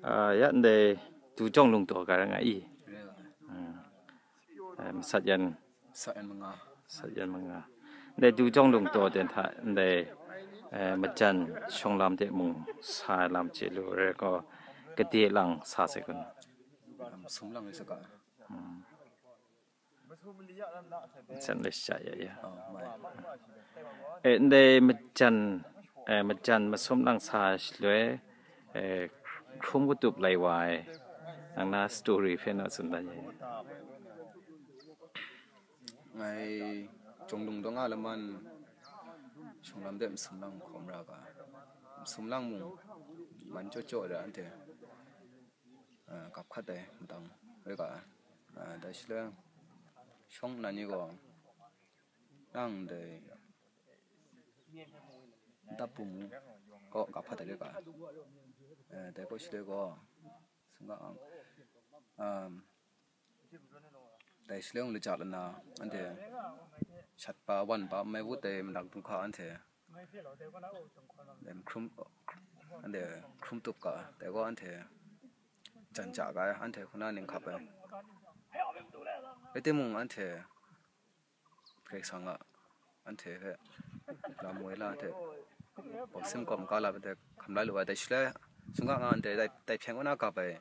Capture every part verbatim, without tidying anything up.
Ah, ya ndai du jawng lungdaw ga rai nga i? Rai nga ai. Hmm. Eh, masat yan, masat yan manga. Masat yan manga. Ndai du jawng lungdaw ten hta ndai, eh, majan shawng lam de mung sa ai lam chye lu rai gaw, gade lang sa sai kun? Um, sum lang rai sa ga. Hmm. Majan lai sha ya ya. Oh, mai. Eh, ndai majan, eh, majan masum lang sa shaloi, eh, hkrum katup lai wa ai, nang na story hpe naw tsun dan ya. Ngai jawng lungdaw nga laman, shawng lam de masum lang hkawm ra ga. Masum lang mung man chyaw chyaw da anhte. Ah, kap hkat ai matang rai ga ai. Ah, dai shaloi shawng nnan ni gaw, nang dai ndap bum gaw kap hkat ai rai ga ai. Eh, dai gaw shaloi gaw, singga ang, um, dai shaloi laja lana, anhte shat pa, wan pa, mai wut ai manak du hka anhte, dai hkrum, anhte hkrum tup ga, dai gaw anhte jan ja ga ai, anhte hku na ning hkap ai. Rai timung, anhte Karai Kasang a, anhte hpe lam woi la, anhte bawsim kawm ga la, anhte hkam la lu ai. Dai shaloi, sumga nga, anhte dai, dai hpyen kaw na gap ai,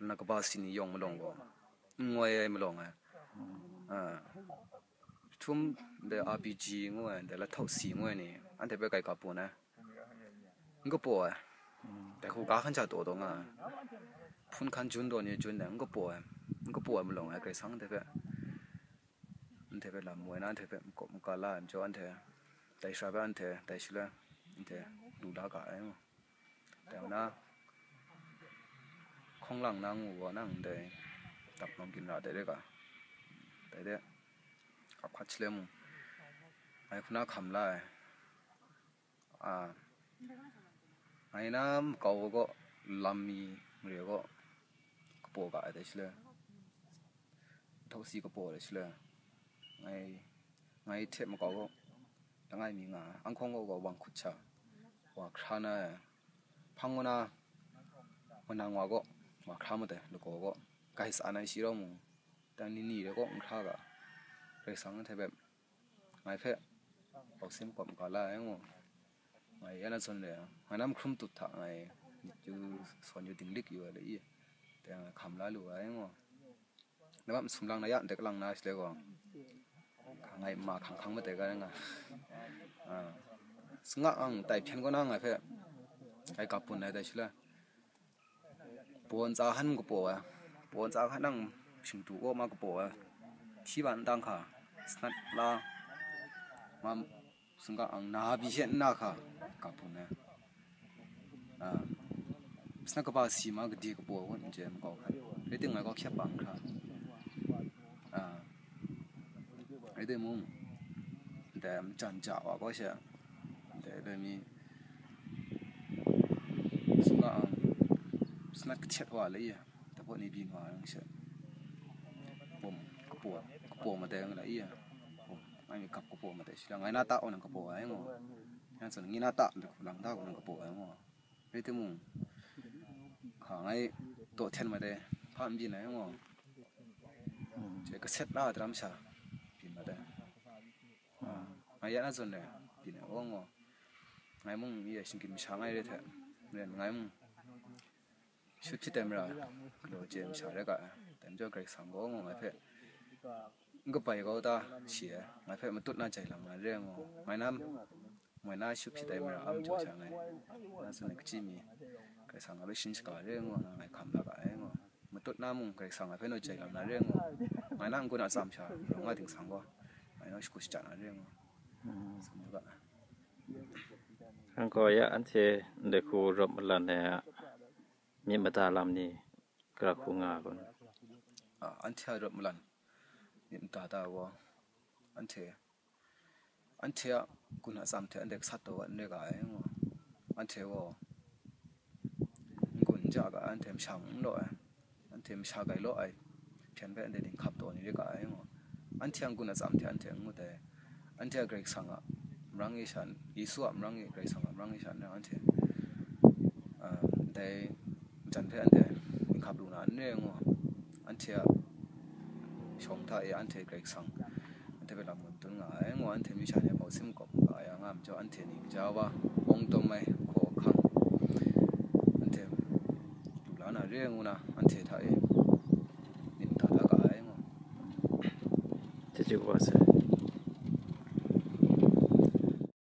lana kaba si ni yawng malawng gaw, n ngoi ai malawng ai. Ah, htum, ndai R P G ngu ai, ndai lathau si ngu ai ni, anhte hpe kai kap bun ai. N kapaw ai. Dai hku ga hkan sha taw taw nga ai. Hpun hkan jun taw ni jun ai, n kapaw ai. N kapaw ai malawng ai, Karai Kasang anhte hpe, anhte hpe lam woi na, anhte hpe makawp maga la ai majaw, anhte dai sara hpe, anhte dai shaloi, anhte lu la ga ai. Dai na, hkawng lang na ngu gaw, nang ndai dap nawng ginra de rai ga, dai de, kap hkat shaloi mung, ngai hku na hkam la ai. Ah, ngai na makau gaw, lam mi mare gaw kapaw ga ai dai shaloi, thau si kapaw dai shaloi, ngai, ngai hte makau gaw, langai mi nga ai. Anghkawng gaw, gaw wang hkut sha, wa hkra na ai. Hpang kaw na, manang wa gaw, wa hkra mat ai, lagaw gaw, gai tsan ai shi rau mung, dan ni ni de gaw n hkra ga, Karai Kasang anhte hpe, ngai hpe bawsim kawm ga la ai ngu. Ngai ya na zawn re ai, ngai na mahkrum tup hta ngai myit yu, sawn yu, dinglik yu ai le i, dai ngai hkam la lu ai ngu. Namap masum lang na ya, ndai kalang na shaloi gaw, ngai ma hkang hkang mat ai ga rai nga. Ah, sanga ang tai hpyen kaw na ngai hpe, ngai gap bun ai dai shaloi, baw ntsa hkan kapaw ai, baw ntsa hkan nang shingdu kaw ma kapaw ai, hti ban n tang hka, sanat la, ma, singga ang na pyi she n na hka, ga hpun ai. Ah, sanat kaba si ma gade kapaw kun n chye makau hkan, rai timung, ngai gaw hkyep bang hkra, ah, rai timung, ndai majan ja wa gaw she, ndai loi mi, singga ang sanat kahtet wa lai i, dai hpaw ni byin wa yang she, bawm kapaw, kapaw madai nga lai i, bawm, ngai mi gap kapaw madai shi la, ngai na ta wa nang kapaw ai ngu, yang tsun ngai na ta, ndai hku lang ta wa nang kapaw ai ngu, rai timung, hka ngai taw hten madai, hpa n byin ai ngu, she kaset la daram sha byin madai. Ah, ngai ya na zawn re, byin ai, aw ngu. Ngai mung, ye shinggyim masha ngai re hte, ren ngai mung, shut hpyit ai mara, galaw chye ai masha rai ga ai. Dai majaw Karai Kasang gaw ngu ngai hpe, n kabai kau ta shi ai, ngai hpe matut na jai lam na re ngu. Ngai na, moi na shut hpyit ai mara a majaw sha ngai, na zawn re, kachyi mi, Karai Kasang ngai hpe sharin shaga re ngu, nga ngai hkam la ga ai ngu. Matut na mung Karai Kasang a hpe naw jai lam na re ngu, ngai na n-gun a tsam sha, rau nga dingsang gaw, ngai naw shagu shaja na re ngu, tsun u ga. Nang gaw ya anhte ndai hku rawt malan ai a, myit mada lam ni, gara hku nga ai kun? A, anhte a rawt malan myit mada ta gaw, anhte Anhte a n-gun a tsam hte anhte gasat taw ai n rai ga ai ngu. Anhte gaw n-gun n ja ga ai, anhte masha mung n law ai, anhte masha gai law ai hpyen hpe anhte dinghkap taw ni rai ga ai ngu. Anhte a n-gun a tsam hte anhte n ngut ai. Anhte a Karai Kasang a marang e sha, Yesu a marang e, Karai Kasang a marang e sha n rai, anhte, ah, ndai Jan hpe anhte n hkap lu na n re ngu, anhte a shawng hta e anhte Karai Kasang anhte hpe lam gun tun nga ai ngu, anhte myu sha ni a hpau sim kawp nga ai, nga ai majaw, anhte ni gaja wa awng tawm ai hkaw ahkang anhte lu la na re ngu na, anhte hta e myit mada da ga ai ngu. Chyeju kaba sai.